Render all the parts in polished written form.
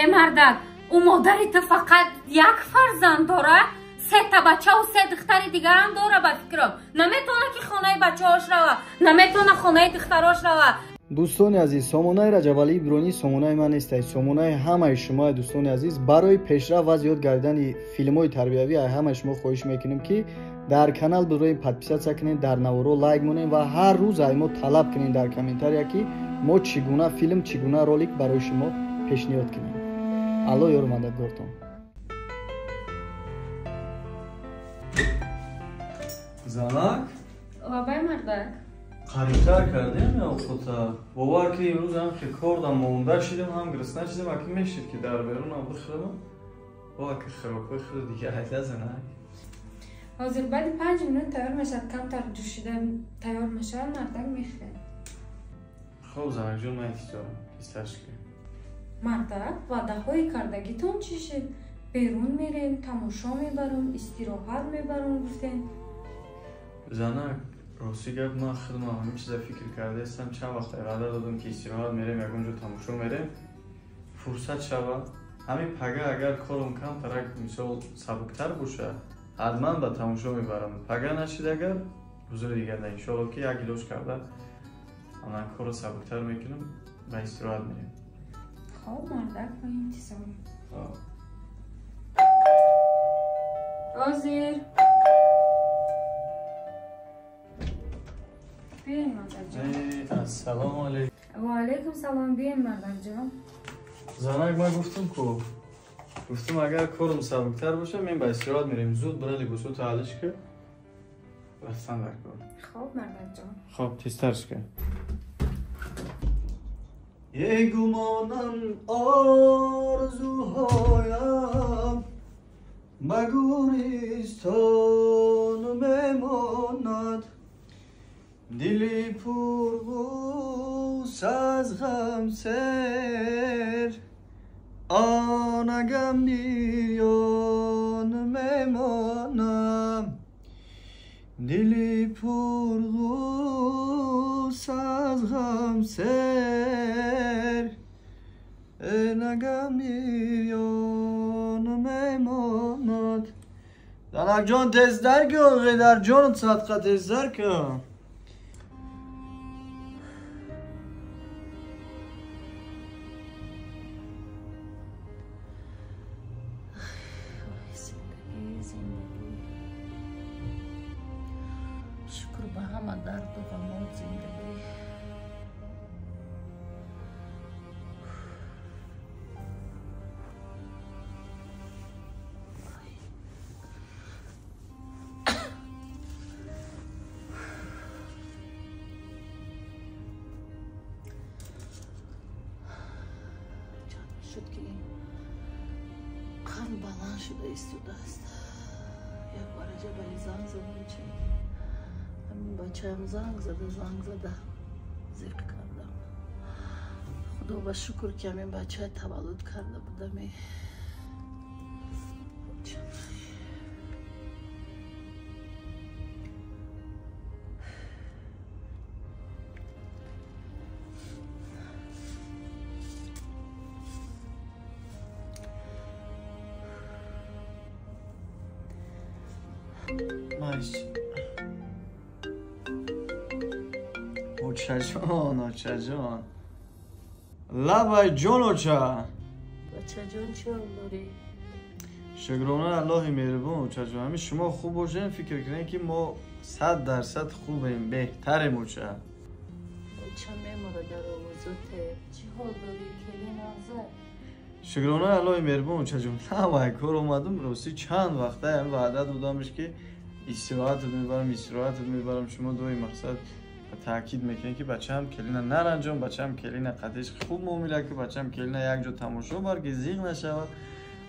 Э мардак, ӯ модари ту фақат як фарзанд дора, сета бачаву се духтари дигарам дора. Ба фикрам, наметавона ки хонаи бачаҳош рава, наметавона хонаи духтарош рава. Дӯстони азиз, сомонаи Раҷабалӣ Иброҳимӣ сомонаи ман нестай, сомонаи ҳамаи шумо. Дӯстони азиз, барои пешрафт ва зиёд гардидани филмҳои тарбиявӣ ай ҳамаи шумо хоҳиш мекунем, ки дар канал бироем, подписаться кунед, дар наворо лайк монем ва ҳар рӯз ай мо талаб кунем дар комментария, ки мо чӣ гуна филм, чӣ гуна ролик барои шумо пешниҳод кунем. Алло ёру мададгортон. Занак? Лабай, мардак. Қарибтар кардем овқота. Бовар ки, имрӯз ҳам хе кордам монда шидем, ҳам гирисна шидем, аки мешид ки дар берунам бихӯрам. Бо аки хӯрокҳои худ дига айда, занак. Ҳозир баъди 5 минут тайёр мешавад, камтар ҷӯшида тайёр мешавад, мардак, мехӯрем. Хоб, занакҷон, ман интизорам. Тезтар ки. Мардак, ваъдаҳои кардагитон чӣ шуд? Берун мерем, тамошо мебарам, истироҳат мебарам, гуфтем. Занак, рости гап, ман худам ҳамин чиза фикр кардаистам. Чанд вақт ваъда додам, ки истироҳат мерем, ягон ҷо тамошо мерем. Фурсат шава, ҳамин пага агар корам камтарак, мисол, сабуктар боша, ҳатман ба тамошо мебарам. Пага нашид агар, рӯзои дигар да, иншоалло, ки як илоҷ карда ман корро сабуктар мекунам, ба истироҳат мерем. Хоб, мардак, мо интизорем. Ҳозир биёен, мардакҷон. Ассалому алайкум. Ва алайкум салом, биёен, мардакҷон. Занак, ман гуфтам ку, гуфтам, агар корам сабуктар боша, мен ба истироҳат мерем. Зуд бира, либосото алиш ки, рафтан дар кор. Хоб, мардакҷон. Хоб, тезтарш ки. Е гумонам, орзуҳоям ба гӯристон мемонад, дили пурғус аз ғам сер онагам бирён мемонам, дили пурғус аз ғам сер нагам бирён мемонад. Занакҷон, тезтар кун, дар ҷонат садқа, тезтар кун. Зиндагӣ, зиндагӣ, шукр ба ҳама дарду ғамот, зиндагӣ. Чанд шуд, ки ин қанд баланд шуда истодааст. Як бор Раҷабали занг задам. Чи ҳамин бачаам занг зада, занг зада зиқ кардам. Худо ба шукр, ки ҳамин бача таваллуд карда будаме. Маш. Очаҷон, очаҷон. Лабай ҷон, оча. Бачаҷон, чӣ ҳол дорӣ? Шукрона Аллоҳи меҳрубон, очаҷон. Ҳамин шумо хуб бошем, фикр кунем, ки мо 100% хубем, беҳтарем, оча. Оча мемора дар овозоте. Чӣ ҳол дорӣ, келин нағза? Шукрона Аллоҳи меҳрубон, очаҷон. Навай кор омадам, ростӣ, чанд вақта ҳам ваъда додамш, ки истироҳатат мебарам, истироҳатат мебарам. Шумо дуои мақсад таъкид мекунед, ки бачаам келина наранҷон, бачаам келина қадиш хуб муомила ки, бачаам келина як ҷо тамошо бар, ки зиқ нашавад.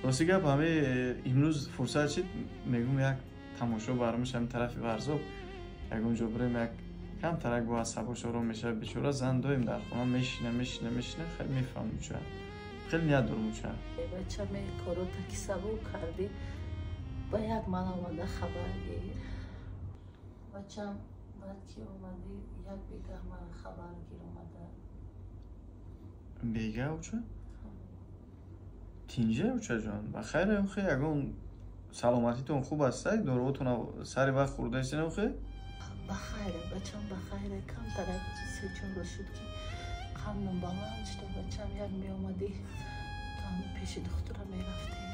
Рости гап, ҳами имрӯз фурсат шид, мегӯм, як тамошо бармиш ҳами тарафи Варзоб ягон ҷо бирем, як камтарак бо асабош ором мешавад. Бечора зан доим дар хона мешина, мешина, мешина. Хеле мефаҳмам, уча, хеле ният дорам, уча. Бачаме, корота ки сабук кардӣ, ба як ман омада хабар гир. Бачам, баъд ки омадӣ, як бегаҳ ман хабар гир омада. Бега, уча? Тинҷа очаҷон, ба хайр охе, ягон саломатитон хуб аст, доруотон сари вақт хӯрдаистен охе? Ба хайре, бачам, ба хайре, камтарак се-чор рӯз шуд ки қандам баланд шуда, бачам, як меомадӣ то пеши духтура мерафтем.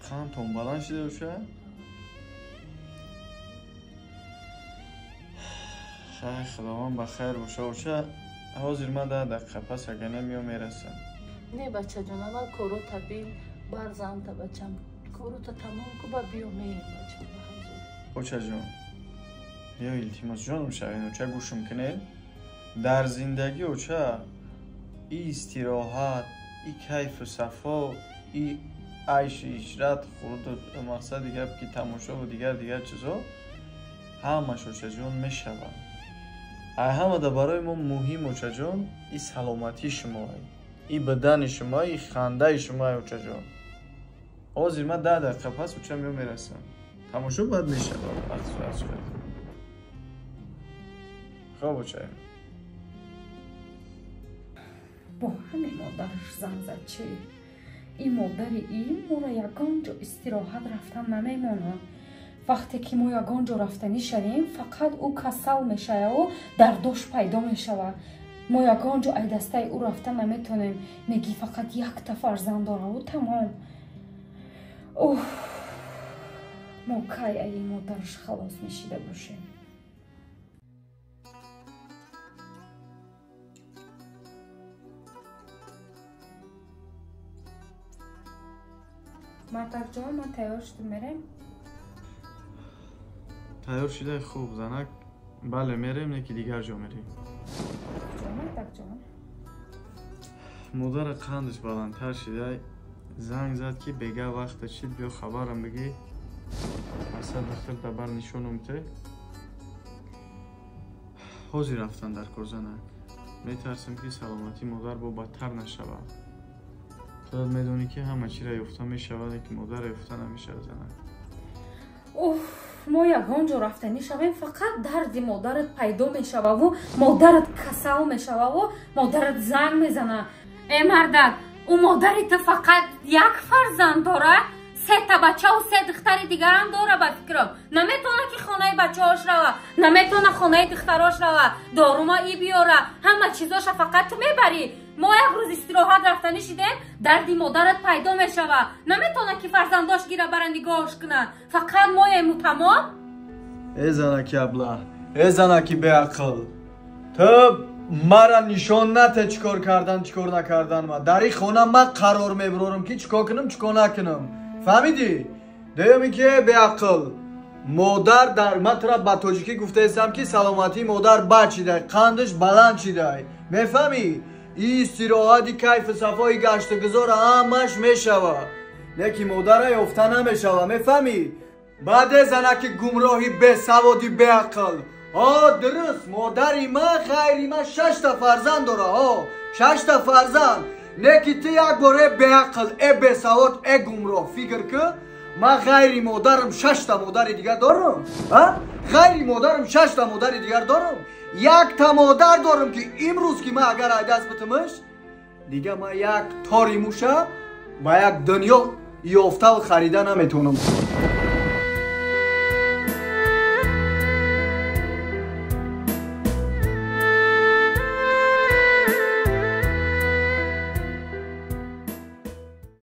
Қандтон баланд шуда оча? Хайр, худованд ба хайр боша оча. Ҳозир ман 10 дақиқа пас агар намеё мерасам. Не бачаҷон, аввал корота бин, барзанта бачам, корота тамом ку, ба биё мерем бачам. Очаҷон, биё илтимос ҷоном шавен оча, гӯшум кунед. Дар зиндагӣ оча и истироҳат, и кайфу сафо, и айшу ишрат, хурду мақсади гап ки тамошову дигар дигар чизо ҳамаш очаҷон мешавад. Ай ҳамада барои мо муҳим очаҷон и саломатии шумоа, и бадани шумо, и хандаи шумоа очаҷон. Ҳозир ман 10 дақиқа пас оча меё мерасам. Тамошо баъд мешавад вақт сурат шуд. Хоб оча. Бо ҳамин модараш зан зад чи? Ин модари ин моро ягон ҷо истироҳат рафтан намемонад. Вақте ки мо ягон ҷо рафтанӣ шавем, фақат ӯ касал мешавад, дардош пайдо мешавад. Мо ягон ҷо ай дастаи ӯ рафта наметонем. Мегӣ фақат якта фарзанд дораву тамом. Уф, мо кай ай ин модараш халос мешида бошем? Мардакҷон, ман тайёр шудам, мерем? Тайёр шудай хуб, занак. Бале, мерем, не ки дигар ҷо мерем. Куҷо, мардакҷон? Модара қандаш баландтар шидай. Занг зад ки бега вақта чид, биё хабарам бигӣ. Асад духтар дабар нишонум те. Ҳозир рафтан дар кор занак. Метарсам ки саломатии модар бо бадтар нашавад. Худат медонӣ ки ҳама чиро ёфта мешавад, ки модарро ёфта намешавад занак. Уф, мо ягон ҷо рафтанӣ шавем, фақат дарди модарат пайдо мешававу модарат касал мешававу модарат занг мезана. Э мардак, ӯ модари ту фақат як фарзанд дора, сета бачаву се духтари дигарам дора ба фикрам. Наметавона ки хонаи бачаҳош рава, наметавона хонаи духтарош рава, дорума и биёра, ҳама чизоша фақат ту мебарӣ. Мо як рӯз истироҳат рафтанӣ шидем, дарди модарат пайдо мешавад. Наметавона ки фарзандош гира бара нигоҳш кунад. Фақат моему тамом. Э занаки абла, э занаки беақл, ту мара нишон нате чӣ кор кардан, чӣ кор накардан. Ма дар ин хона ман қарор мебарорам ки чӣ кор кунам, чӣ кор накунам. Фаҳмидӣ? Дуюм ки беақл, модар дар ман тура ба тоҷикӣ гуфтаистам ки саломатии модар бад шидай, қандаш баланд шидай. Мефаҳмӣ? И истироҳати кайфу сафои гаштугузор ҳамаш мешавад, лекин модара ёфта намешавад. Мефаҳмӣ? Баъде занаки гумроҳи бесаводи беақл. О, дуруст, модари ман ғайри ман 6 фарзанд дора. О, 6 фарзанд. Леки ту як бор э беақл, э бесавод, э гумроҳ фикр кун, ман ғайри модарам 6 модари дигар дорам? Ғайри модарам 6 модари дигар дорам? Якта модар дорам ки имрӯз ки ман агар ай даст битумаш, дига ман як тори муша ба як дунё ёфтаву харида наметавонам.